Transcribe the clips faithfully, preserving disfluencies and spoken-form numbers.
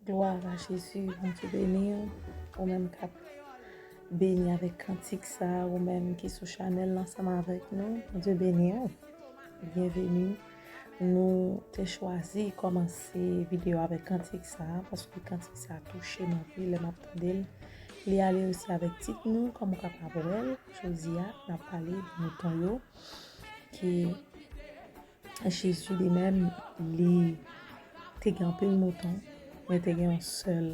Glwa a Jezi, Bondye beni w. Ou menm k ap beni avèk kantik sa a, ou menm ki sou chanèl la ansanm avèk nou, Bondye beni w. Byenveni. Nou te chwazi kòmanse videyo avèk kantik sa a, paske kantik sa a touche m anpil lè m ap tande l. Li ale osi avèk tit nou, kòm ou kapab wè l, jodi a, n ap pale de mouton yo, ki Jezi li menm, li te gen anpil mouton, men te gen yon sèl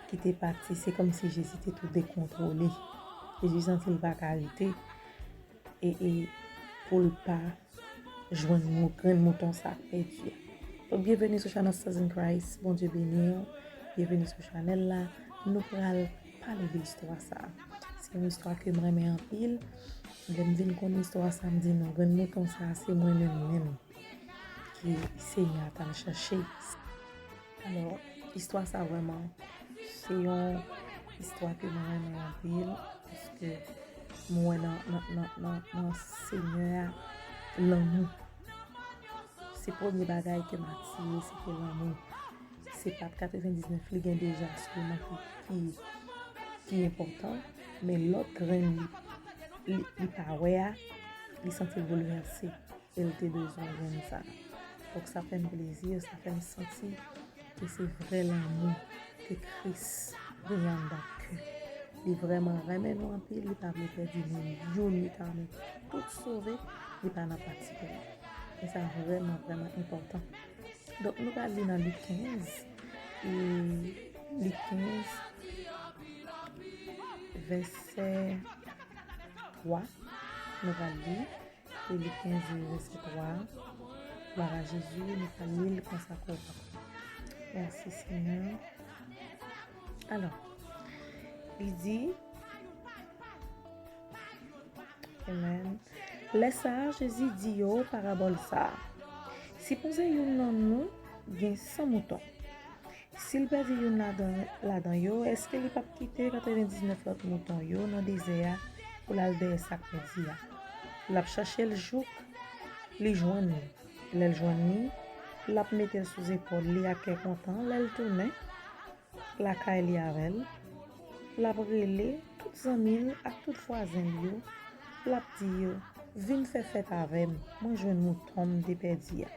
ki te pati. Se kòmsi Jezi te tou dekontwole. Jezi santi l pa ka rete e, e pou l pa jwenn mou, grenn mouton sa k pèdi a. Donk, byenveni sou chanèl Stars in Christ. Bondye beni w. Byenveni sou chanèl la. Nou pral pale de istwa sa a. Se yon istwa ke m renmen anpil. Lè m vin konn istwa sa, m di nou, grenn mouton sa a, se mwen menm menm ki Senyè a t al chache. Alò, istwa sa vrèman, se yon istwa ke mwen renmen anpil, paske mwen wè nan, nan, nan, nan, nan Senyè a lanmou. Se premye bagay ke m atire, se te lanmou. Se pa katrevendiznèf li gen deja sèlman ki, ki, ki enpòtan, men lòt grenn li, li, li pa wè a, li santi l boulvèse e l te bezwen grenn sa. Donk sa fè m plezi, sa fè m santi ke se vrè lanmou ke Kris genyen anndan kè. Li vrèman renmen nou anpil, li pa vle pèdi nou youn, li ta renmen tout sove, li pa nan pati pou li. E sa vrèman, vrèman enpòtan. Donk, nou pral li nan Lik kenz, e Lik kenz, vèsè twa, nou pral li, e Lik kenz, vèsè twa, glwa a Jezi, nou pral li l konsa konsa. Mèsi, Senyè. Alò, li di, Amen. Lè sa a, Jezi di yo parabòl sa a, sipoze youn nan nou gen san mouton. Si l pèdi youn ladan, ladan yo, èske li p ap kite katrevendiznèf lòt mouton yo nan dezè a pou l al dèyè sa k pèdi a? L ap chache l jouk li jwenn li. Lè l jwenn li, l ap mete l sou zepòl li ak kè kontan. Lè l tounen lakay li avè l, l ap rele tout zanmi l ak tout vwazen l yo, l ap di yo, vin fè fèt avè m, mwen jwenn mouton m te pèdi a.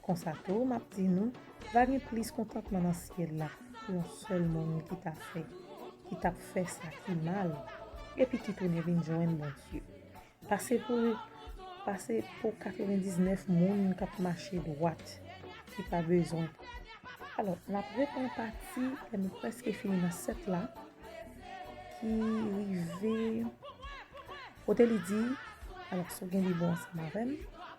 Konsa tou, m ap di nou, va gen plis kontantman nan syèl la pou yon sèl moun ki ta fè, ki t ap fè sa ki mal, epi ki tounen vin jwenn Bondye. Pase pou, pase pou katrevendiznèf moun k ap mache dwat, ki pa bezwen. Alò, n ap repran pati, lè nou prèske fini nan sèt la, ki rive kote li di, alò, si w gen li bon ansanm avè m,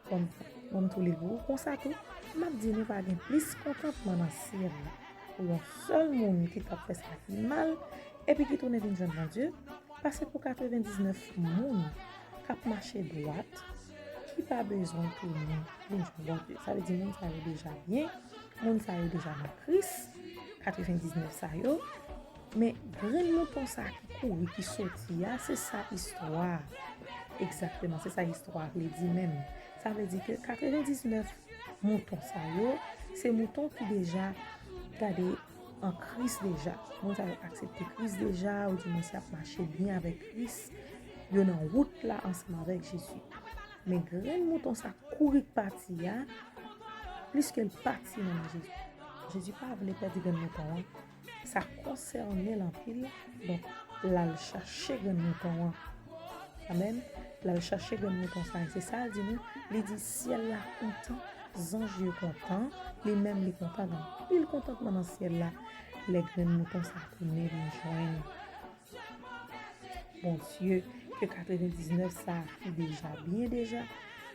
bon, bon, m tou li pou ou. Konsa tou, m ap di nou va gen plis kontantman nan syèl la pou yon sèl moun ki t ap fè sa ki mal, epi ki tounen vin jwenn Bondye, pase pou katrevendiznèf moun k ap mache dwat, ki pa bezwen tounen vin jwenn Bondye. Sa vle di moun sa yo deja byen, moun sa yo deja nan Kris, katrevendiznèf sa yo. Men grenn mouton sa ki kouri, ki soti a, se sa istwa a. Egzakteman, se sa istwa a vle di menm. Sa vle di ke katrevendiznèf mouton sa yo, se mouton ki deja gade an Kris deja. Moun sa yo aksepte Kris deja, oudimwen se ap mache byen avèk Kris. Yo nan wout la ansanm avèk Jezi. Men grenn mouton sa kouri k pati a, pliske l pati nan men Jezi. Jezi pa vle pèdi grenn mouton an. Sa konsène l anpil, donk, l al chache grenn mouton an. Amèn. L al chache grenn mouton sa. E se sa l di nou. Li di, syèl la kontan, zanj yo kontan, li menm li kontan, gen anpil kontantman nan syèl la, lè grenn mouton sa tounen vin jwenn Bondye, ke katrevendiznèf sa ki deja byen deja,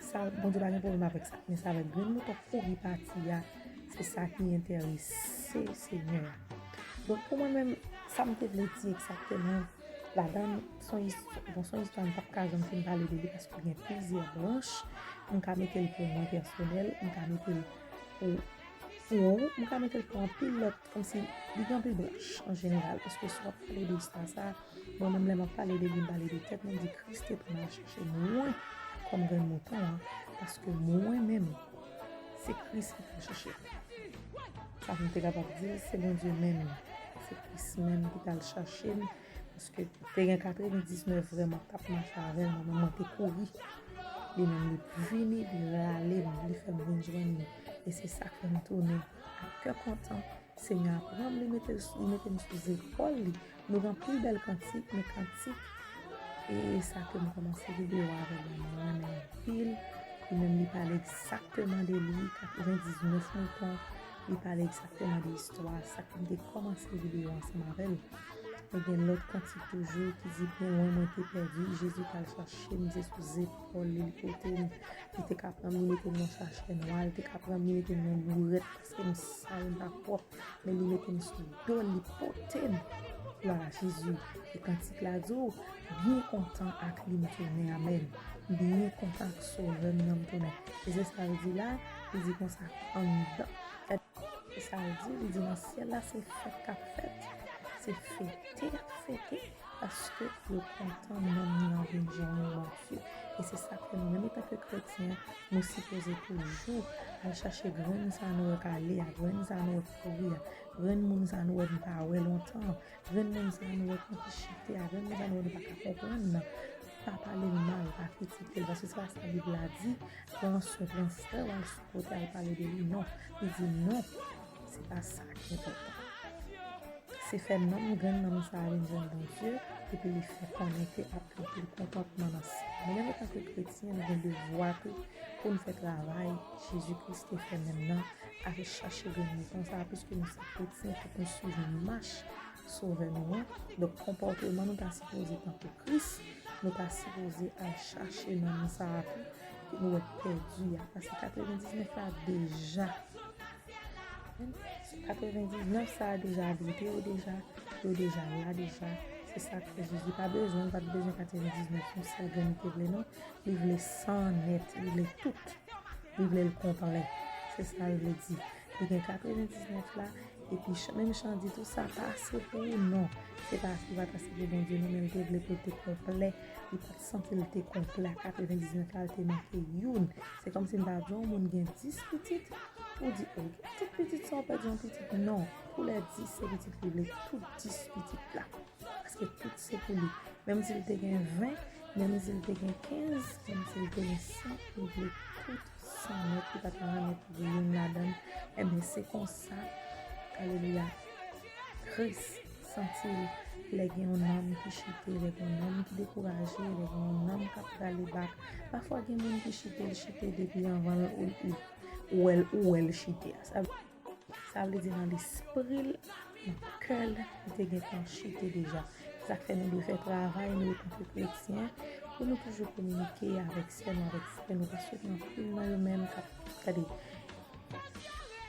sa, Bondye pa gen pwoblèm avèk sa. Men sa avèk grenn mouton kouri pati a, se sa ki enterese Senyè a. Donk, pou mwen menm, sa m te vle di egzakteman ladan l, se yon istwa, bon, se yon istwa m p ap ka janm fin pale de li paske gen plizyè branch. M ka mete l pou mwen pèsonèl, m ka mete l pou, pou ou, m ka mete l pou anpil lòt, kòmsi li gen anpil branch an jeneral. Paske si w ap pale de istwa sa, mwen menm lè m ap pale de li, m pale de tèt mwen, m di Kris te pou m al chache mwen kòm grenn mouton an, paske mwen menm, Se Kris ki t al chache m. Sa pou m te kapab di l, se Bondye menm. Se Kris menm ki t al chache m. Paske te gen katrevendiznèf vrèman k t ap mache avè m, mwen menm mwen te kouri. Li menm li vini, li rale m, li fè m vin jwenn li. E se sa k fè m tounen ak kè kontan. Senyè a pran m, li mete, li mete m sou zepòl li. Nou gen anpil bèl kantik, men kantik, e sa ke m kòmanse videyo a avè l la, mwen renmen anpil. Li menm li pale egzakteman de li, katrevendiznèf mouton, li pale egzakteman de istwa, sa ke m te kòmanse videyo ansanm avè l. Men gen lòt kantik toujou ki di, byen lwen mwen te pèdi, Jezi t al chache m, se sou zepòl li, li pote m, li te ka pran m, li mete m nan sachè nwa, li te ka pran m, li mete m nan bourèt, paske m sal, m pa pwòp. Men li mete m sou do l, li pote m. Glwa a Jezi. E kantik la di w, byen kontan ak li m tounen, amèn. Byen kontan ak Sovè m nan m tounen. E se sa l di la, li di konsa, anndan. E sa l di, li di nan syèl la, se fèt k ap fèt, se fete y ap fete. Paske yo kontan nanm nan vin jwenn Bondye. E se sa k fè nou menm etanke kretyen, nou sipoze toujou al chache grenn sa nou wè k ale a, grenn sa nou wè k kouri a, grenn moun sa nou wè n pa wè lontan, grenn moun sa nou wè konn ki chite a, grenn moun sa nou wè nou pa ka konprann nan. Pa pale l mal, pa kritike l, paske se pa sa Bib la di, pran swen, pran frè w al sou kote, al pale de li, non. Li di non, se pa sa ki enpòtan. Se fè nanm, grenn nanm sa a vin jwenn Bondye, epi li fè konnen ke ap gen anpil kontantman nan syèl. Nou menm etanke kretyen, nou gen devwa tou pou nou fè travay Jezi Kris te fè menm nan, ale chache grenn mouton sa a, piske nou se kretyen, fòk nou swiv mach Sovè nou an. Donk, konpòteman nou ta sipoze tankou Kris, nou ta sipoze al chache nanm sa a tou, ke nou wè k pèdi a. Paske katrevendiznèf la deja Katrevendiznèf sa a deja abite yo deja, yo deja la deja. Se sa k fè Jezi pa bezwen, pa t bezwen katrevendiznèf, yon sèl grenn li te vle non. Li vle san nèt, li vle tout. Li vle l konplè. Se sa l vle di. Li gen katrevendiznèf la, epi ch-, menm jan di tou sa pa ase pou ou non. Se pa, li pa t ase pou Bondye non, men l te vle pou l te konplè. Li pa t santi l te konplè a katrevendiznèf la, l te manke youn. Se kòmsi m ta di yon moun gen dis pitit, ou di, o, tout pitit sa w pèdi yon pitit. Non, pou lè dis se pitit li vle, tout dis pitit la. Paske tout se pou li. Menm si l te gen ven, menm si l te gen kenz, menm si l te gen san, li vle tout san nèt, li pa ta renmen pou youn ladan l. Enben, se konsa, alelouya, Kris santi l lè gen yon nanm ki chite, lè gen yon nanm ki dekouraje, lè gen yon nanm k ap prale bak. Pafwa gen moun ki chite, l chite depi anvan l, ou, ou, ou wè l, ou wè l chite a. Sa, sa vle di nan lespri l, nan kè l, li te gentan chite deja. Se sa k fè nou dwe fè travay, nou etanke kretyen, pou nou toujou kominike avèk sè nou, avèk frè nou, paske gen anpil nan yo menm k ap, gade,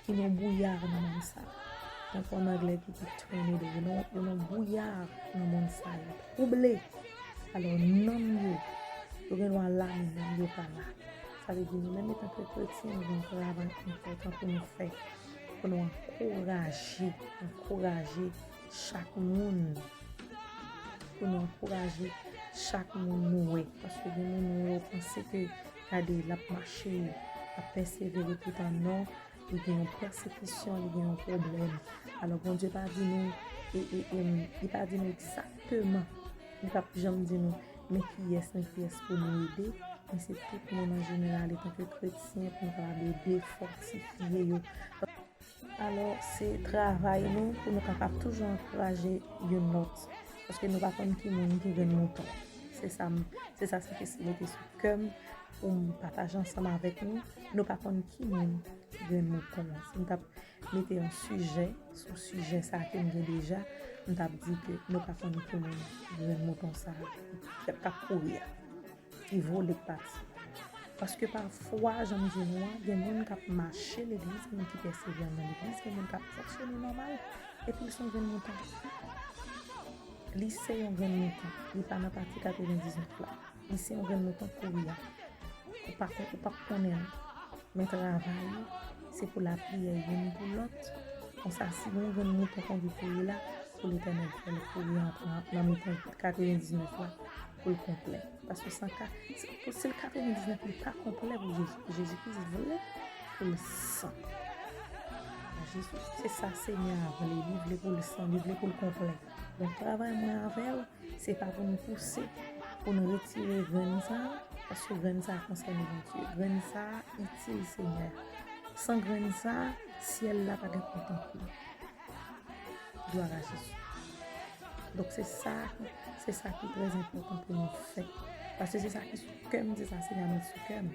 ki nan bouyar nan monn sa. Tankou an anglè ki di tornado, yo nan, yo nan bouyar nan monn sa, yo twouble. Alò, nanm yo, yo gen dwa la, men nanm yo pa la. Sa vle di nou menm etanke kretyen, nou gen yon travay enpòtan pou nou fè, pou nou ankouraje, ankouraje chak moun, pou nou ankouraje chak moun nou wè. Paske gen moun nou wè, ou panse ke, gade, l ap mache, l ap pèsevere, poutan non, li gen yon pèsekisyon, li gen yon pwoblèm. Alò, Bondye pa di nou, e, e, e, li pa di nou egzakteman, li p ap janm di nou, men kiyès, men kiyès pou nou ede, men se tout moun an jeneral, etanke kretyen, pou nou kapab ede, fòtifye yo. Alò, se travay nou pou nou kapab toujou ankouraje youn lòt. Paske nou pa konn ki moun ki grenn mouton. Se sa m, se sa Sentespri mete sou kè m pou m pataje ansanm avèk nou. Nou pa konn ki moun ki grenn mouton an. Si m t ap mete yon sijè sou sijè sa ke m gen deja, m t ap di ke nou pa konn ki moun ki grenn mouton sa k ap kouri a, ki vole k pati. Paske pafwa, jan m di nou an, gen moun k ap mache legliz, gen moun ki pèsevere nan legliz, gen moun k ap fonksyone nòmal, epi l se yon grenn mouton. Li se yon grenn mouton. Li pa nan pati katrevendiznèf la. Li se yon grenn mouton kouri a. Ou pa kon-, ou p ap konnen l. Men travay ou, se pou lapriyè youn pou lòt. Konsa, si yon grenn mouton kondi kouri la, pou Letènèl fè l kouri antre nan, nan mitan katrevendiznèf la, pou l konplè. Paske san ka, si, si l katrevendiznèf li pa konplè pou Jezi, Jezi Kris vle, pou l san. Jezi, se sa Senyè a vle. Li vle pou l san, li vle pou l konplè. Donk, travay mwen avè w, se pa pou n pouse, pou n retire grenn sa a, paske grenn sa a konsène Bondye. Grenn sa a itil Senyè a. San grenn sa a, syèl la pa gen kontan pou nou. Glwa a Jezi. Donk, se sa ki, se sa ki trè enpòtan pou nou fè. Paske se sa ki sou kè m, se sa Senyè a met sou kè m.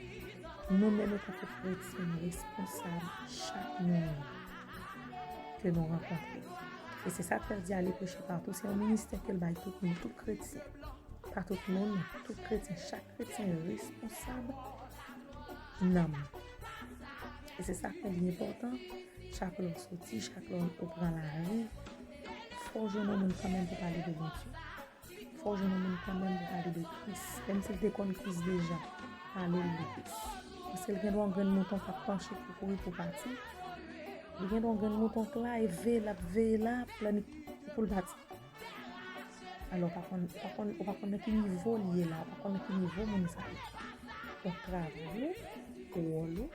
Nou menm, antanke kretyen, nou responsab chak moun ke nou rankontre. E se sa k fè l di ale preche patou. Se yon ministè ke l bay tout moun, tout kretyen. Pa tout moun, tout kretyen. Chak kretyen responsab nanm. E se sa k fè li enpòtan. Chak lè w soti, chak lè w pran lari, fò w jwenn yon moun kanmenm pou pale de Bondye. Fò w jwenn yon moun kanmenm pou pale de Kris. Menm si l te konn Kris deja, pale l de Kris. Paske l gen dwa yon grenn mouton k ap panche pou kouri pou pati. Li gen dwa yon grenn mouton k la, e veye l ap veye la, planifi pou l pati. Alò, ou pa konn, ou pa konn, ou pa konn nan ki nivo li ye la, ou pa konn nan ki nivo moun sa ye. Donk, travay ou, wòl ou,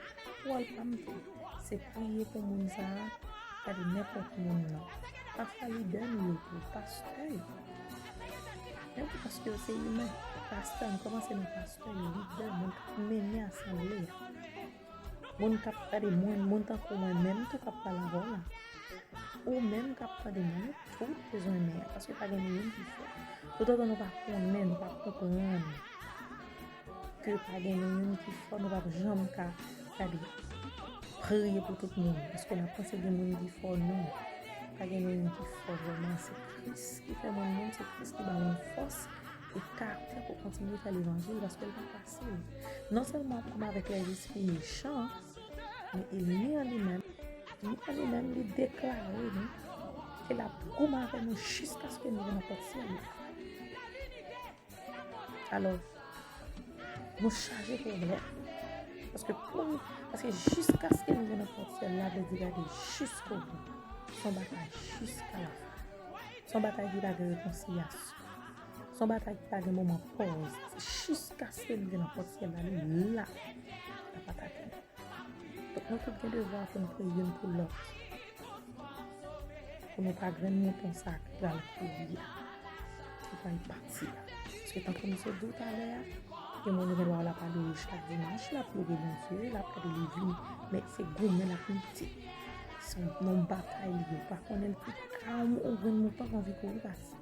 wòl pa m tou. Se priye pou moun sa a, gade nenpòt moun nan. Pafwa lidè nou yo tou, pastè yo. Men tou paske yo se imen. Pastè, nou kòmanse nan pastè yo, lidè, moun k ap mennen asanble a. Moun k ap gade mwen, moun tankou mwen menm tou k ap pale avè w la. Ou menm k ap tande mwen, tou bezwen men an, paske pa gen nou youn ki fò. Toutotan nou pa konnen, nou pa konprann ke pa gen nou youn ki fò, nou p ap janm ka, gade, priye pou tout moun, paske n ap panse gen moun ki fò, non. Pa gen nou youn ki fò vrèman, se Kris ki fè mwen menm, se Kris ki ba mwen fòs e karaktè pou kontinye fè levanjil, paske l pa fasil. Non sèlman w ap kòb avèk lèzespri mechan, men ènmi an li menm, ènmi an li menm, li deklare nou ke l ap goumen avè nou jiskaske nou rive nan pòt syèl la. Alò, nou chaje pwoblèm. Paske pou nou, paske jiskaske nou rive nan pòt syèl la, vle di gade jiskobou. Se yon batay jiska lafen. Se yon batay ki pa gen rekonsilyasyon. Se yon batay ki pa gen moman pòz. Se jiskaske nou rive nan pòt syèl la, li la l ap atake nou. Donk, nou tout gen devwa pou n priye youn pou lòt. Pou nou pa grenn mouton sa a ki pral kouri a, ki pral pati a. Paske tankou misye di w talè a, gen moun gen dwa w la pale yo chak dimanch, l ap loure Bondye, l ap gade li vini, men se goumen l ap lite. Se yon, yon batay li ye, ou pa konnen l pi ka yon, yon grenn mouton k anvi kouri pase.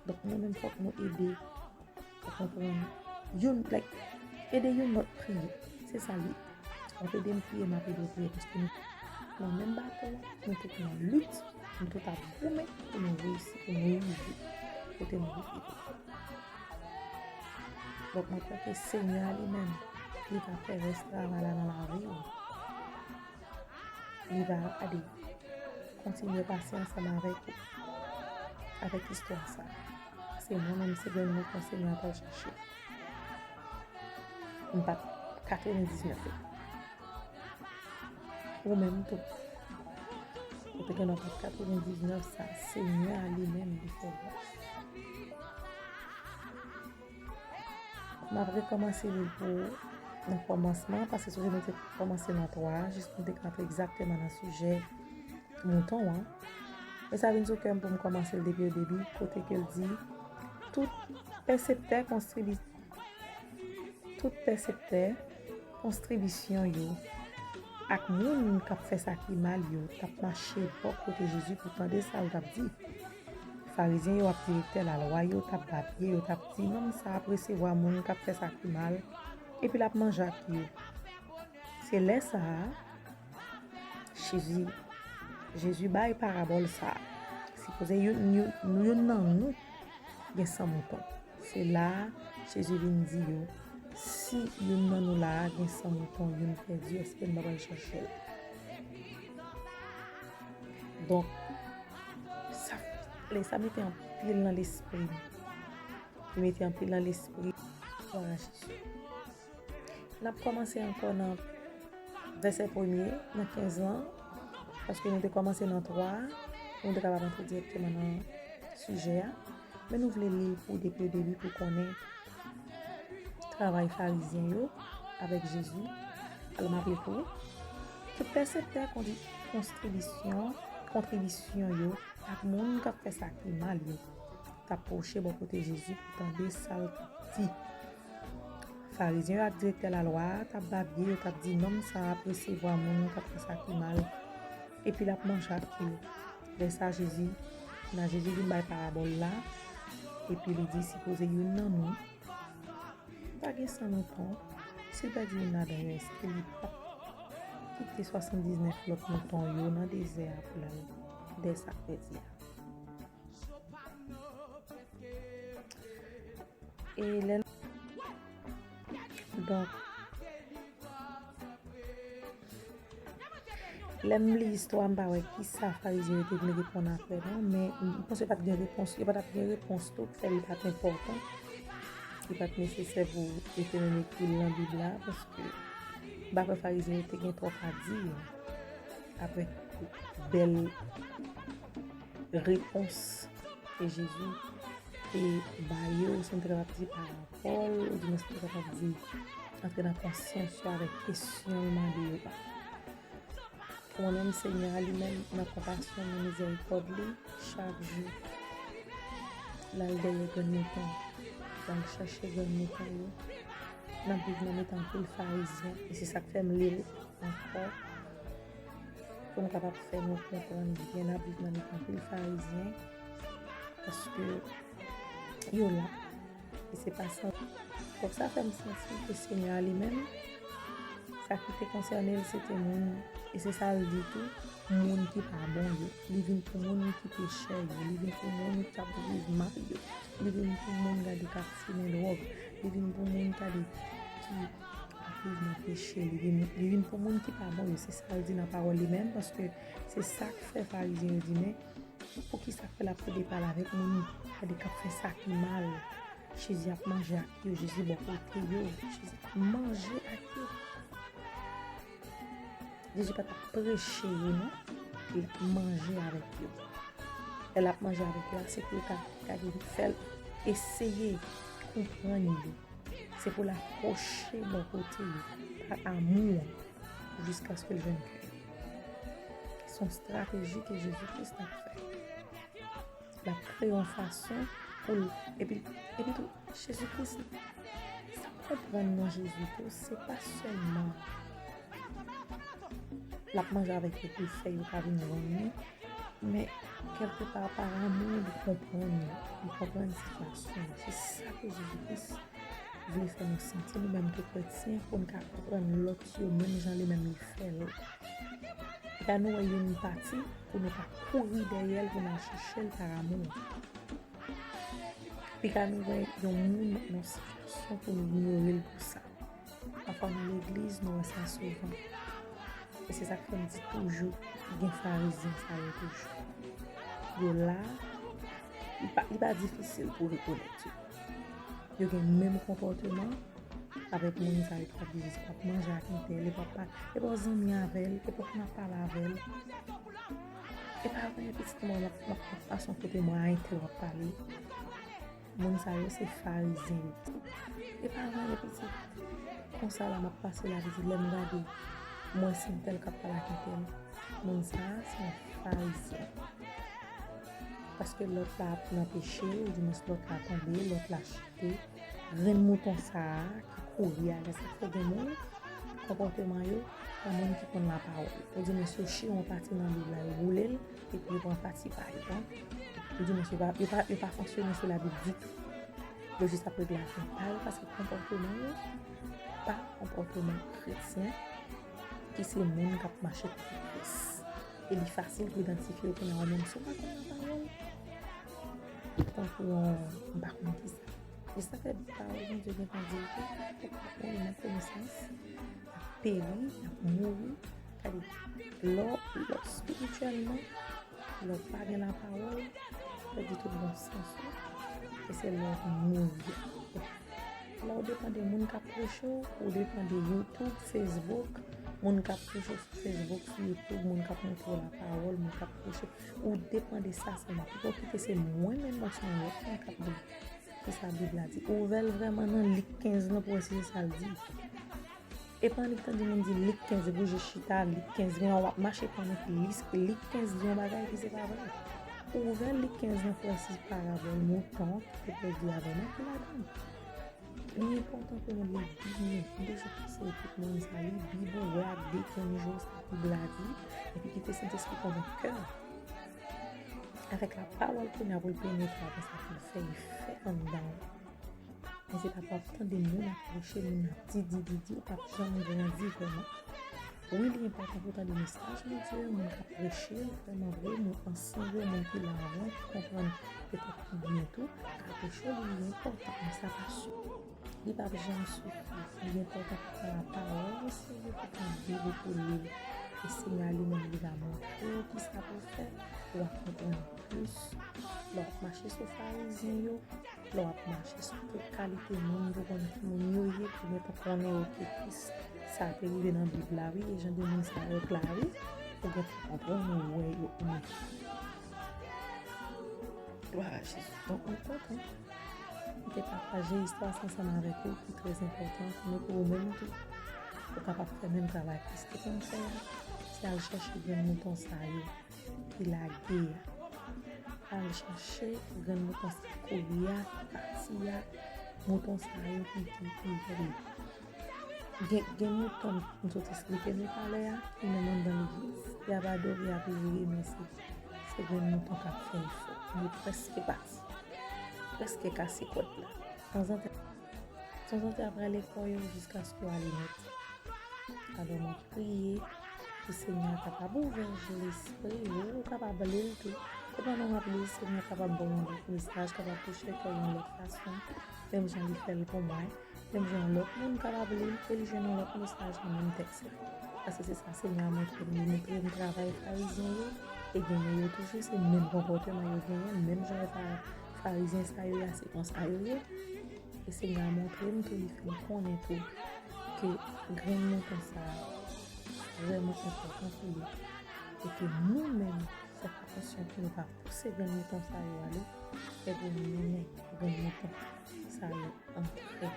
Donk, nou menm fòk nou ede Ou konprann? Youn, like, ede youn lòt priye. Se sa l ye. W ap ede m priye, m ap ede w priye. Paske nou nan menm bato a, nou tout nan lit, nou tout ap goumen pou nou reyisi, pou nou rive kote nou rive. Donk, mwen kwè ke Senyè a li menm, li va fè rès travay la nan lavi w. Li va, gade, kontinye pase ansanm avèk ou, avèk istwa sa a. Se mwen menm, se grenn mouton Senyè a pral chache. M pa t katrevendiznèf la. Ou menm tou. Ou te gen nan pa t katrevendiznèf sa, Senyè a li menm li fè w. M ap rekòmanse li pou ou nan kòmansman, paske sonje nou te kòmanse nan twa a, jis nou te ka antre egzakteman nan sijè mouton an. Men sa vin sou kè m pou m kòmanse l depi o debi, kote ke l di, tout pèseptè konstribi-, tout pèseptè konstribisyon yo ak moun k ap fè sa ki mal yo t ap mache bò kote Jezi pou tande sa l t ap di. Farizyen yo ak direktè lalwa yo t ap ba pye, yo t ap di, nonm sa a ap resevwa moun k ap fè sa ki mal, epi l ap manje ak yo. Se lè sa a, Jezi, Jezi bay parabòl sa a. Sipoze youn, youn, youn nan nou gen san mouton. Se la a, Jezi vin di yo, si youn nan nou la a gen san mouton, youn pèdi, èske n pa pral chache l? Donk, sa, lè sa mete anpil nan lespri m. Li mete anpil nan lespri m. Glwa a Jezi. N ap kòmanse ankò nan vèsè premye, nan kenz lan, paske nou te kòmanse nan twa a, nou te kapab antre dirèkteman nan sijè a. Men nou vle li l pou depi o debi pou konnen travay Farizyen yo avèk Jezi. Alò, m ap li l pou ou. Tout pèseptè kondi-, kontribisyon, kontribisyon yo ak moun k ap fè sa ki mal yo t ap pwoche bò kote Jezi pou tande sa l t ap di. Farizyen yo ak direktè lalwa a t ap babye, yo t ap di, "Nonm sa a ap resevwa moun k ap fè sa ki mal, epi l ap manje ak yo." Lè sa a, Jezi, nan Jezi vin bay parabòl la, epi li di, "Sipoze youn nan nou pa gen san mouton, si l pèdi youn ladan yo, èske li p ap kite swasanndiznèf lòt mouton yo nan dezè a pou l al dèyè sa k pèdi a?" E lè, donk, lè m li istwa, m pa wè kisa Farizyen yo te vin reponn apre, non, men m panse yo pa t gen repons, yo pa t ap gen repons tou, ki fè li pa t enpòtan, li pa t nesesè pou yo te menm ekri l nan Bib la, paske m pa kwè Farizyen yo te gen twòp a di apre bèl repons ke Jezi te ba yo, si m te kapab di parabòl, oudimwen si m te kapab di antre nan konsyans yo avèk kesyon l mande yo a. Pou mwen menm, Senyè a li menm, nan konpasyon, nan mizèrikòd li, chak jou, l al dèyè grenn mouton, l al chache grenn mouton yo, nan viv nan mitan anpil Farizyen, e se sa k fè m li l ankò, pou m kapab fè nou konprann byen, n ap viv nan mitan anpil Farizyen, paske yo la, e se pa san. Donk, sa fè m santi ke Senyè a li menm, sa ki te konsène l, se te moun, e se sa l di tou, moun ki pa bon yo. Li vin pou moun ki pechè yo, li vin pou moun k ap viv mal yo, li vin pou moun, gade, k ap fimen dwòg, li vin pou moun, gade, ki ap viv nan peche, li vin, li vin pou moun ki pa bon yo. Se sa l di nan pawòl li menm, paske se sa k fè Farizyen yo di, men poukisa k fè l ap plede pale avèk moun, gade, k ap fè sa ki mal? Jezi ap manje ak yo, Jezi bò kote yo, Jezi ap manje ak yo. Jezi pa t ap preche yo, non, li ap manje avèk yo. Lè l ap manje avèk yo a, se pou l ka, gade, fè l eseye konprann yo. Se pou l apwoche bò kote yo pa amou, jiskaske l jwenn kè yo. Se yon estrateji ke Jezi Kris t ap fè. L ap kreye yon fason pou l, epi, epi tou, Jezi Kris, sa m konprann nan Jezi tou, se pa sèlman l ap manje avèk yo pou l fè yo ka vin zanmi, men kèlkepa, pa amou, li konprann yo, li konprann sitiyasyon yo. Se sa ke Jezi Kris vle fè nou santi, nou menm tou kretyen, pou n ka konprann lòt yo menm jan li menm li fè l. Pika nou wè youn pati, pou nou pa kouri dèyè l, pou n al chèche l pa amou. Pika nou wè yon moun nan yon sitiyasyon pou nou inyore l pou sa. Pafwa nan legliz, nou wè sa souvan. E se sa k fè m di toujou, gen Farizyen sa yo toujou. Yo la, li pa, li pa difisil pou rekonèt yo. Yo gen menm konpòteman avèk moun sa yo k ap di Jezi, k ap manje ak entèl, e p ap pa, e p ap zanmi avè l, e p ap konn ap pale avè l. E pa vre, pitit mwen, m ap, m ap, m ap pase yon kote mwen a entèl w ap pale. Moun sa yo se Farizyen yo. E pa vre, pitit. Konsa la, m ap pase la, pitit, lè m gade, m wè se entèl k ap pale ak entèl. Moun sa a se yon Farizyen. Paske lòt la ap nan peche, oudimwen lòt la tonbe, lòt la chite. Grenn mouton sa a ki kouri a, lè sa fè gen moun, konpòteman yo, pa moun ki konn lapawòl. Oudimwen yo chire yon pati nan Bib la, yo boule l, epi yo pran pati pa yo. Oudimwen yo pa, yo pa, yo pa fonksyone sou Labib ditou. Yo jis ap regle afè pa yo, paske konpòteman yo pa konpòteman kretyen, ki se moun k ap mache kote Kris. E li fasil pou idantifye yo kounye a, ou menm si w pa konn lapawòl. Tankou yon, m pa konn kisa. E sa fè pawòl Bondye gentan di w ke ou ka mouri nan konesans, ap peri, ap mouri. Gade, lè w, lè w espirityèlman, lè w pa gen lapawòl, ou pèdi tout bon sans ou, e se lè w mouri a. Lè w depann de moun k ap preche w, ou depann de YouTube, Facebook, moun k ap preche w sou Facebook, sou YouTube, moun k ap montre w lapawòl, moun k ap preche, ou depann de sa sèlman. Pito kite se mwen menm, oubyen se yon lòt moun k ap di kisa Bib la di. Ouvè l vrèman nan Lik kenz lan pou w wè si se sa l di. E pa annik tande moun di Lik kenz bouje chita, Lik kenz, men w ap mache pandan ki lis, Lik kenz di yon bagay ki se pa vre. Ou ouvè Lik kenz lan pou wè si parabòl mouton ki te pèdi a vrèman ki ladan l. Li enpòtan pou nou li Bib nou. M toujou konseye tout moun sa, li Bib ou, wè ak de kenz jou sa Bib la di, epi kite Sentespri konvenk kè w avèk lapawòl kounye a pou l penetre apre sa pou l fè efè anndan w. Men se pa pou w ap tande moun ap preche, moun ap di, di, di, di, ou p ap janm grandi vrèman. Wi, li enpòtan pou w tande mesaj Bondye, moun k ap preche l vrèman vre, moun ansyen yo, moun ki la avan, ki konprann petèt ki byen tou, ka preche l, li enpòtan, men sa pa si. Li p ap janm sifi. Li enpòtan pou w pran lapawòl o serye, pou w pran Bib ou pou w li l. E Senyè a li menm, li va montre w kisa pou w fè, ou va konprann plis. Lè w ap mache sou Farizyen yo, lè w ap mache sou tout kalite moun, pou konnen ki moun yo ye, pou gentan konnen yo ke Kris. Sa te rive nan Bib la, wi, e jan de moun sa yo t la, wi, ou gentan konprann, ou wè yo, ou menm. Glwa a Jezi. Donk, mwen kontan m te pataje istwa sa ansanm avèk ou, ki trè enpòtan pou nou, pou ou menm tou, ou kapab fè menm travay Kris te konn fè a, se al chèche grenn mouton sa yo ki lage a. Al chèche grenn mouton sa kouri a, ki pati a, mouton sa yo ki, ki, ki, ki Gen, gen mouton m sot esplike nou talè a, ki menm anndan legliz. Y ap adore, y ap leve, men se, se grenn mouton k ap fè efò. Yo prèske pati. Prèske kase kòd la. Tanzantan, tanzantan y ap rale kò yo jiskaske yo ale nèt. Alò, m ap priye pou Senyè a kapab ouvè je lespri yo, ou kapab li l tou. E pandan w ap li l, Senyè a kapab ba w yon lòt mesaj, kapab touche kè w yon lòt fason, menm jan li fè l pou mwen. Menm jan yon lòt moun kapab li l, e li jwenn yon lòt mesaj nan menm tèks la. Paske se sa Senyè a montre m. Li montre m travay Farizyen yo, e genyen yo toujou, se menm konpòteman yo genyen, menm jan yo pa Farizyen sa yo ye a, se konsa yo ye. E Senyè a montre m tou, li fè m konnen tou, ke grenn mouton sa a vrèman enpòtan pou li. E ke nou menm, fòk atansyon pou nou pa pouse grenn mouton sa yo ale, e pou nou mennen grenn mouton sa yo antre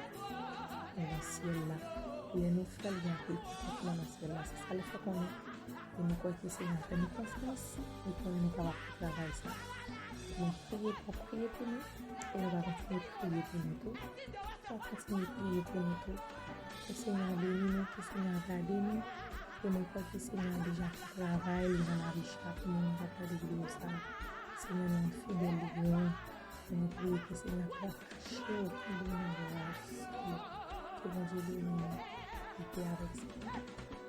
nan syèl la. Lè nou fè l, gen anpil kontantman nan syèl la. Se sa l fè konnen. E nou kwè ke Senyè a fè nou konfyans, li konnen nou kapab fè travay sa. Mwen priye, mwen priye pou nou, e nou va kontinye priye pou nou tou. Nou va kontinye priye pou nou tou. Ke Senyè a beni nou, ke Senyè a gade nou. E mwen kwè ke Senyè a deja fè travay li nan lavi chak moun k ap gade videyo sa a. Senyè nou an fidèl, li gran. E mwen priye ke Senyè a kapab kache w, kenbe w nan bra l. Ke Bondye beni w. Rete avèk Senyè a.